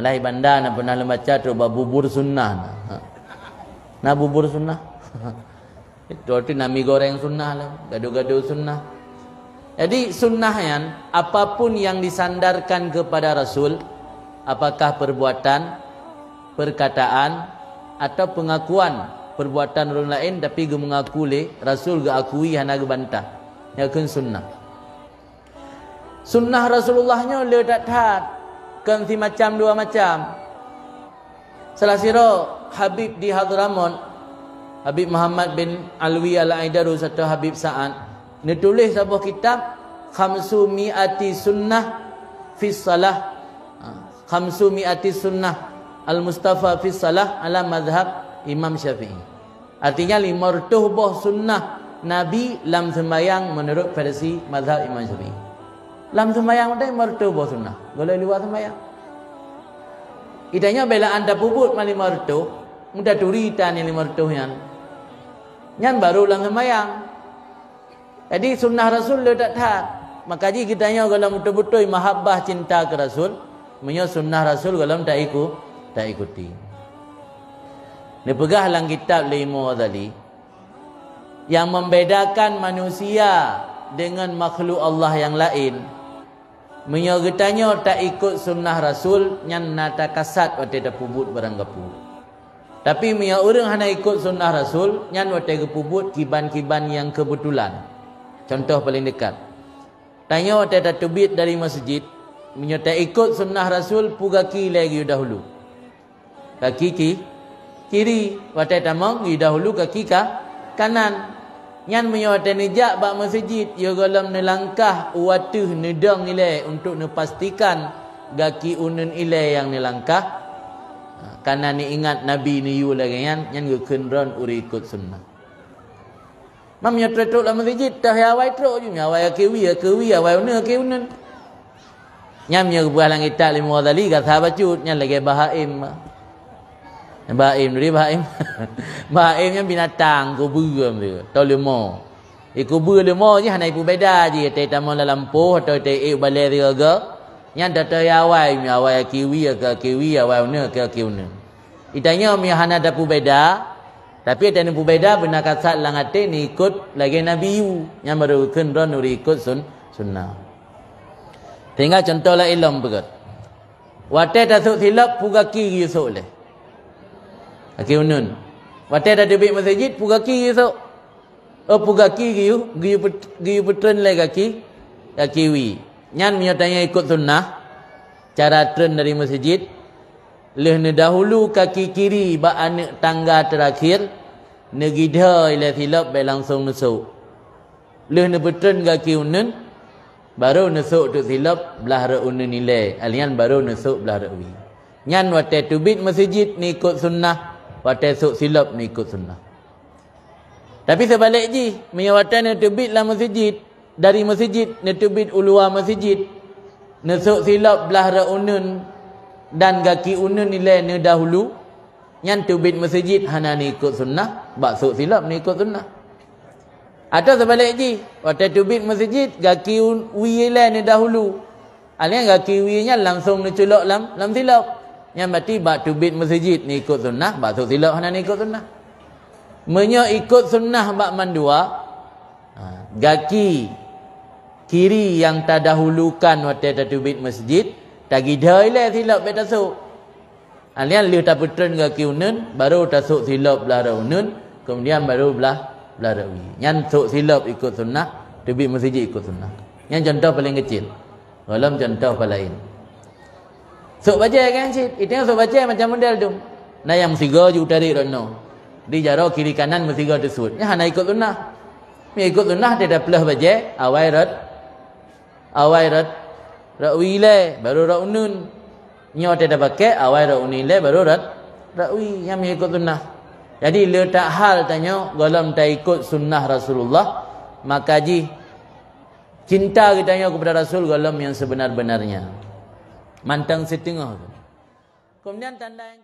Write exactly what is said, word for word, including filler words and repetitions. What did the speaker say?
Lai banda na pernah lôn baca trok bak bubur sunnah na. Ha. Na bubur sunnah. Itu arti na mi goreng sunnah lah, gado-gado sunnah. Jadi sunnah nyan, apapun yang disandarkan kepada Rasul, apakah perbuatan, perkataan, atau pengakuan perbuatan ureuëng laén, tapi geumeungaku lé Rasul, geuakui, hana geubantah, nyan kheun sunnah. Sunnah Rasulullah nyoe le that-that, kon simacam dua macam. Salah sidroe Habib di Hadramaut, Habib Muhammad bin Alwi Al-Aidarus atau Habib Sa'ad, neutuléh saboh kitab, Khamsu Mi'ati Sunnah fi Salah. Ha, Khamsu Mi'ati Sunnah Al-Mustafa fi Salah ala Mazhab Imam Syafi'i. Artinya, lima reutôh boh sunnah Nabi lam seumbahyang menurut versi mazhab Imam Syafi'i. Lam seumbahyang tadi lima reutôh boh sunnah, golom luwa seumbahyang. Itanyoe belaan tapeubuet ma lima reutôh, muda turi tan lima reutôh nyan. Nyan baru lam seumbahyang. Jadi sunnah Rasul le that-that. Maka jih geutanyoe golom beutôi-beutôi mahabbah cinta keu Rasul, meunyoe sunnah Rasul golom taiku-, taikuti. Neupeugah lam kitab lé Imam Ghazali, yang membedakan manusia dengan makhluk Allah yang lain, meunyoe geutanyoe taikot sunnah Rasul, nyan na takasat watée tapeubuet barang gapu. Tapi meunyoe ureuëng hana ikot sunnah Rasul, nyan watée geupeubuet kiban-kiban nyang keubeutulan. Contoh paleng deukat, tanyoe watée tateubiet dari meuseujid, meunyoe taikot sunnah Rasul, peue gaki ilée geuyue dahulu? Gaki ki-, kiri. Watée tamong, geuyue dahulu gaki ka-, kanan. Nyan meunyoe watée neujak bak meuseujid, yoh golom neulangkah u ateueh neudong ilée untuk neupastikan gaki uneuen ilée nyang neulangkah. Ha, kana neuingat Nabi neuyue lagée nyan, nyan geukheun droe ureuëng ikot sunnah. Mam nyoe trok-trok lam meuseujid, teuh awai trok ju, awai akhé wie, akhé wie, awai uneuen, akhé uneuen. Nyan nyoe geupeugah lam kitab lé Imam Ghazali, gata bacut, nyan lagée bahaim. Bahaim, jadi bahaim. Bahaim nyan binatang, kubeue tu, atau leumo. Di kubeue leumo jih hana ipeubeda jih, tai tamong lam lampôh atau tai ék balée sigoe-goe. Nyan teuh awai, awai akhé wie, akhé wie, awai uneuen, akhé uneuen. Itanyoe meunyoe hana tapeubeda, tapi watée neupeubeda beuna kasat lam até neuikot lagée Nabi yue, nyan baru geukheun droe ureuëng ikot sun-, sunnah. Sehingga contoh laén lom beugét. Watée tasok silop, peue gaki geuyue sok lé? Gaki uneuen. Watée tateubiet meuseujid, peue gaki geuyue sok? Oh, peue gaki geuyue, geuyue pet-, geuyue peutreun lé gaki, gaki wie. Nyan meunyoe tanyoe ikot sunnah, cara treun dari meuseujid, lheueh neudahulu kaki kiri bak aneuëk tangga teurakhir, neugidha ilée silop bék langsong neusok. Lheueh neupeutreun gaki uneuen, baru neusok teuk silop blah rot uneuen ilée, alian baru neusok blah rot wie. Nyan watée teubiet meuseujid neuikot sunnah, watée sok silop neuikot sunnah. Tapi seubalek jih, meunyoe watée neuteubiet lam meuseujid, dari meuseujid neuteubiet u luwa meuseujid, neusok silop blah rot uneuen dan gaki uneuen ilée neudahulu, nyan teubiet meuseujid hana neuikot sunnah, bak sok silop neuikot sunnah. Atawa seubalek jih, watée teubiet meuseujid, gaki un-, wie ilée neudahulu, alian gaki wie nyan langsong neuculok lam, lam silop. Nyan berarti bak teubiet meuseujid neuikot sunnah, bak sok silop hana neuikot sunnah. Meunyoe ikot sunnah bak mandua, ha, gaki kiri nyang tadahulukan watée tateubiet meuseujid, tagidha ilée silop bék tasok. Alian lheueh tapeutreun gaki uneuen, baru tasok silop blah rot uneuen, kemudian baru blah, blah rot wie. Nyan sok silop ikot sunnah, teubiet meuseujid ikot sunnah. Nyan contoh paleng keucil. Golom contoh palaén. Sok bajée kan cit, itanyoe sok bajée macam model tu. Na nyang meusigoe ju tarék rot noe. Di jaroe kiri kanan meusigoe teusuet. Nyan hana ikot sunnah. Meunyoe ikot sunnah, teuh tapleuh bajée, awai rot, awai rot, rot wie ilée, baru rot uneuen. Nyoe teuh tapakée, awai rot uneuen ilée, baru rot, rot wie. Nyan meunyoe ikot sunnah. Jadi, le that hal tanyoe golom taikot sunnah Rasulullah, maka jih cinta geutanyoe keupada Rasul golom nyang seubeuna-beunarnya. Mantong siteungoh. Keumudian tanda nyang